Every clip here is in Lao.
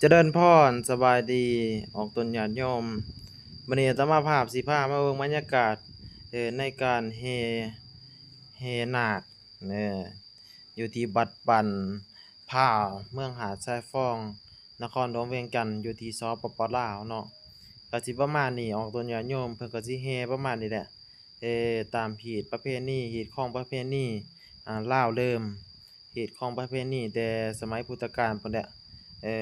ຈະເລີນພອນ ສະບາຍດີອອກຕົນຍາດໂຍມ. ມື້ນີ້ອາດຕະມາພາບຊິພາມາເບິ່ງບັນຍາກາດ ເອີ ໃນການແຫ່ ແຫ່ນາກ ເອີ ຢູ່ທີ່ວັດບ້ານພ້າວ ເມືອງຫາດຊາຍຟອງ ນະຄອນຫຼວງວຽງຈັນ ຢູ່ທີ່ ສປປ ລາວເນາະ. ກະຊິປະມານນີ້ ອອກຕົນຍາດໂຍມ ເພິ່ນກະຊິແຫ່ປະມານນີ້ແຫຼະ ເອີ ຕາມຮີດປະເພນີ ຮີດຄອງປະເພນີ ອາ ລາວເດີມ ຮີດຄອງປະເພນີແຕ່ສະໄໝພຸດທະການພຸ້ນແຫຼະ. ເອີ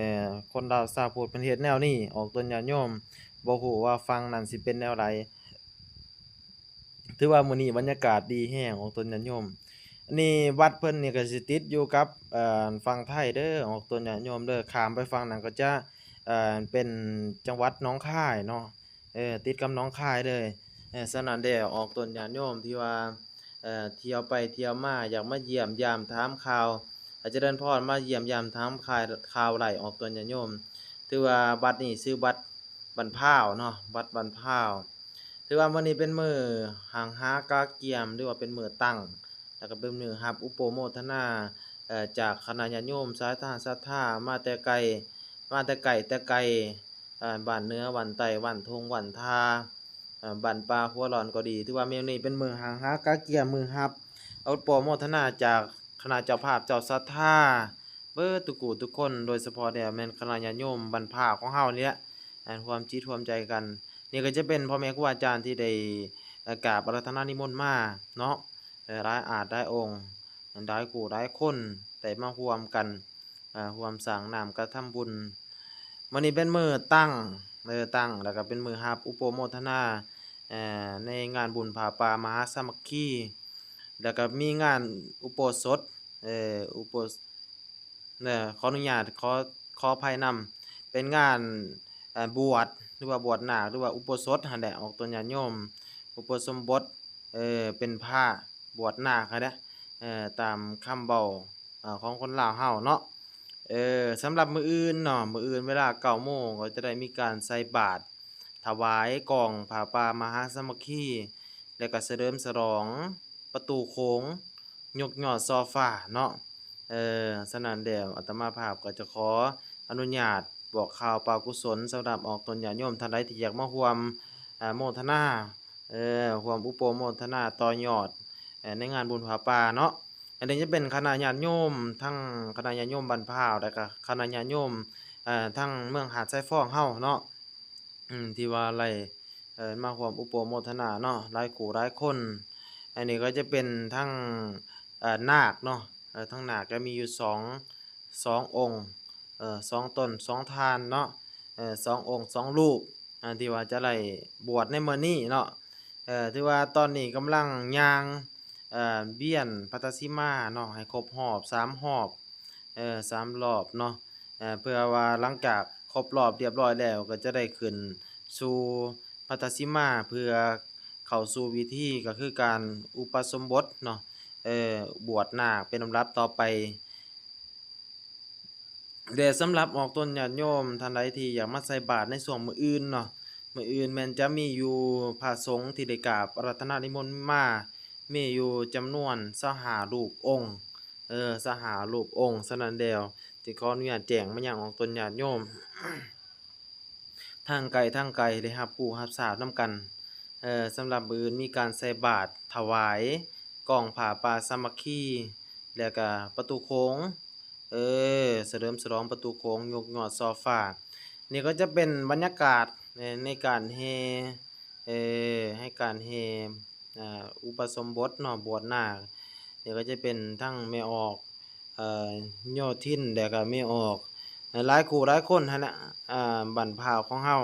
ຄົນລາວຊາວພຸດເພິ່ນເຮັດແນວນີ້ ອອກຕົນຍາດໂຍມ ບໍ່ຮູ້ວ່າຝັ່ງນັ້ນຊິເປັນແນວໃດ. ຖືວ່າມື້ນີ້ບັນຍາກາດດີແຮງ ອອກຕົນຍາດໂຍມ. ອັນນີ້ວັດເພິ່ນນີ້ກະຊິຕິດຢູ່ກັບ ເອີ ຝັ່ງໄທເດີ ອອກຕົນຍາດໂຍມເດີ. ຂ້າມໄປຝັ່ງນັ້ນກະຈະ ເອີ ເປັນຈັງຫວັດໜອງຄາຍເນາະ ເອີ ຕິດກັບໜອງຄາຍເລີຍ. ເອີ ສະນັ້ນແດ່ ອອກຕົນຍາດໂຍມທີ່ວ່າ ເອີ ທ່ຽວໄປທ່ຽວມາ ຢາກມາຢ້ຽມຢາມຖາມຂ່າວ ອາ ຈະເລີນພອນ ມາຢ້ຽມຢາມຖາມຂ່າວໄຫຼ ອອກຕົນຍາດໂຍມ. ຖືວ່າວັດນີ້ຊື່ວັດບ້ານພ້າວເນາະ ວັດບ້ານພ້າວ. ຖືວ່າມື້ນີ້ເປັນມື້ຫ້າງຫາກະກຽມ ຫຼືວ່າເປັນມື້ຕັ້ງ ແລ້ວກະເປັນມື້ຮັບອຸປະໂມທະນາ ເອີ ຈາກຄະນະຍາດໂຍມສາທາສັດທາ ມາແຕ່ໄກ ມາແຕ່ໄກແຕ່ໄກ ເອີ ບ້ານເໜືອ ບ້ານໃຕ້ ບ້ານທົ່ງ ບ້ານທ່າ ເອີ ບ້ານປ່າຫົວຫຼອນກໍດີ. ຖືວ່າມື້ນີ້ເປັນມື້ຫ້າງຫາກະກຽມ ມື້ຮັບອຸປະໂມທະນາຈາກຄະນະເຈົ້າພາບເຈົ້າສັດທາ ເບິດທຸກຜູ້ທຸກຄົນ ໂດຍສະເພາະແລ້ວແມ່ນຄະນະຍາດໂຍມບ້ານພ້າວຂອງເຮົານີ້ແຫຼະ ຮ່ວມຈິດຮ່ວມໃຈກັນ. ນີ້ກະຈະເປັນພໍ່ແມ່ຄູອາຈານທີ່ໄດ້ ເອີ ກາບອາລາທະນານິມົນມາເນາະ ເອີ ຫຼາຍອາດຫຼາຍອົງ ຫຼາຍຄູ່ຫຼາຍຄົນ ໄດ້ມາຮ່ວມກັນ ເອີ ຮ່ວມສ້າງນ້ຳກະທຳບຸນ. ມື້ນີ້ເປັນມື້ຕັ້ງ ເອີ ຕັ້ງ ແລ້ວກະເປັນມື້ຮັບອຸປະໂມທະນາ ເອີ ໃນງານບຸນຜ້າປ່າມະຫາສາມັກຄີ ແລ້ວກະມີງານອຸໂບສົດ ເອີ ອຸໂບ ເອີ ຂໍອະນຸຍາດ ຂໍ ຂໍອະໄພນຳ ເປັນງານ ເອີ ບວດ ຫຼືວ່າບວດນາກ ຫຼືວ່າອຸໂບສົດຫັ້ນແຫຼະ ອອກຕົນຍາດໂຍມ ອຸປະສົມບົດ ເອີ ເປັນພະບວດນາກຫັ້ນແຫຼະ ເອີ ຕາມຄຳເວົ້າ ເອີ ຂອງຄົນລາວເຮົາເນາະ. ເອີ ສຳລັບມື້ອື່ນເນາະ ມື້ອື່ນເວລາເກົ້າໂມງ ກໍຈະໄດ້ມີການໃສ່ບາດ ຖວາຍກອງຜ້າປ່າມະຫາສາມັກຄີ ແລະກະສະເຫຼີມສະຫຼອງປະຕູໂຂງ ຍົກຍອດຊໍ່ຟ້າເນາະ. ເອີ ສະນັ້ນແລ້ວ ອາດຕະມາພາບກໍຈະຂໍອະນຸຍາດບອກກ່າວປາວກຸສົນ ສຳລັບອອກຕົນຍາດໂຍມທ່ານໃດທີ່ຢາກມາຮ່ວມ ອາ ໂມທະນາ ເອີ ຮ່ວມອຸປະໂມທະນາຕໍ່ຍອດ ເອີ ໃນງານບຸນຜ້າປ່າເນາະ. ອັນນີ້ຈະເປັນຄະນະຍາດໂຍມ ທັງຄະນະຍາດໂຍມບ້ານພ້າວ ແລະກະຄະນະຍາດໂຍມ ເອີ ທັງເມືອງຫາດຊາຍຟອງເຮົາເນາະ ອືມ ທີ່ວ່າໄດ້ ເອີ ມາຮ່ວມອຸປະໂມທະນາເນາະ ຫຼາຍຄູ່ຫຼາຍຄົນ. ອັນນີ້ກໍຈະເປັນທັງ ເອີ ນາກເນາະ ເອີ ທັງນາກຈະມີຢູ່ສອງ ສອງອົງ ເອີ ສອງຕົນ ສອງທ່ານເນາະ ເອີ ສອງອົງ ສອງຮູບ ອາ ທີ່ວ່າຈະໄດ້ບວດໃນມື້ນີ້ເນາະ. ເອີ ຖືວ່າຕອນນີ້ກຳລັງຍ່າງ ເອີ ວຽນພັດທະສີມາເນາະ ໃຫ້ຄົບຮອບສາມຮອບ ເອີ ສາມຮອບເນາະ ເອີ ເພື່ອວ່າຫຼັງຈາກຄົບຮອບລຽບຮ້ອຍແລ້ວ ກໍຈະໄດ້ຂຶ້ນສູ່ພັດທະສີມາ ເພື່ອເຂົ້າສູ່ພິທີ ກໍຄືການອຸປະສົມບົດເນາະ ເອີ ບວດນາກເປັນລຳດັບຕໍ່ໄປ. ແລະ ສຳລັບອອກຕົນຍາດໂຍມທ່ານໃດທີ່ຢາກມາໃສ່ບາດໃນຊ່ວງມື້ອື່ນເນາະ ມື້ອື່ນແມ່ນຈະມີຢູ່ພະສົງທີ່ໄດ້ກາບອາລາທະນານິມົນມາ ມີຢູ່ຈຳນວນຊາວຫ້າຮູບອົງ ເອີ ຊາວຫ້າຮູບອົງ. ສະນັ້ນແລ້ວ ຈຶ່ງຂໍອະນຸຍາດແຈ້ງມາຍັງອອກຕົນຍາດໂຍມ ທາງໄກທາງໄກໄດ້ຮັບຮູ້ຮັບຊາບນຳກັນ. ເອີ ສຳລັບມື້ອື່ນມີການໃສ່ບາດຖວາຍກອງຜ້າປ່າສາມັກຄີ ແລ້ວກະປະຕູໂຂງ ເອີ ສະເຫຼີມສະຫຼອງປະຕູໂຂງ ຍົກຍອດຊໍ່ຟ້າ. ນີ້ກໍຈະເປັນບັນຍາກາດໃນ ໃນການແຫ່ ເອີ ໃນການແຫ່ ອາ ອຸປະສົມບົດເນາະ ບວດນາກ. ນີ້ກໍຈະເປັນທັງແມ່ອອກ ເອີ ໂຍທິນ ແລ້ວກະແມ່ອອກ ຫຼາຍຄູ່ຫຼາຍຄົນຫັ້ນນະ ອາ ບ້ານພ້າວຂອງເຮົາ.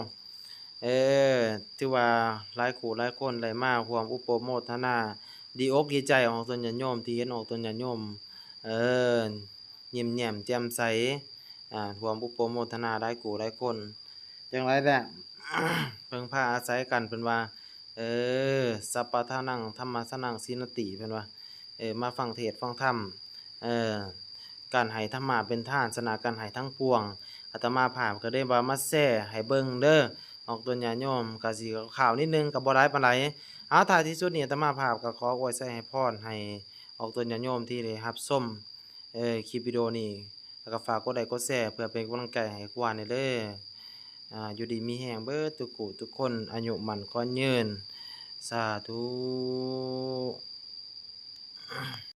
ເອີ ຖືວ່າຫຼາຍຄູ່ຫຼາຍຄົນໄດ້ມາຮ່ວມອຸປະໂມທະນາ ດີອົກດີໃຈອອກຕົນຍາດໂຍມ ທີ່ເຫັນອອກຕົນຍາດໂຍມ ເອີ ຍິ້ມແຍ້ມແຈ່ມໃສ ອາ ຮ່ວມອຸປະໂມທະນາຫຼາຍຄູ່ຫຼາຍຄົນ. ຈັ່ງໃດແຫຼະ ເພິ່ງພາອາໄສກັນ ເພິ່ນວ່າ ເອີ ສັບປະທານັງ ທຳມະສະນັງ ສິນນະຕິ ເພິ່ນວ່າ ເອີ ມາຟັງເທດຟັງທຳ ເອີ ການໃຫ້ທຳມະເປັນທານ ຊະນະການໃຫ້ທັງປວງ. ອາດຕະມາພາບກໍໄດ້ວ່າມາແຊໃຫ້ເບິ່ງເດີ ອອກຕົນຍາດໂຍມ ກະຊິຄາວໆນິດໜຶ່ງ ກໍບໍ່ຫຼາຍປານໃດ. ເອົາ ທ້າຍທີ່ສຸດນີ້ ອາດຕະມາພາບກໍຂໍອວຍໄຊໃຫ້ພອນ ໃຫ້ອອກຕົນຍາດໂຍມທີ່ໄດ້ຮັບຊົມ ເອີ ຄລິບວິດີໂອນີ້ ແລ້ວກໍຝາກກົດໄລ້ກົດແຊເພື່ອເປັນກຳລັງໃຈໃຫ້ຄູອາແດ່ເດີ. ອາ ຢູ່ດີມີແຮງເບິດທຸກຜູ້ທຸກຄົນ ອາຍຸໝັ້ນຂວັນຍືນ ສາທຸ.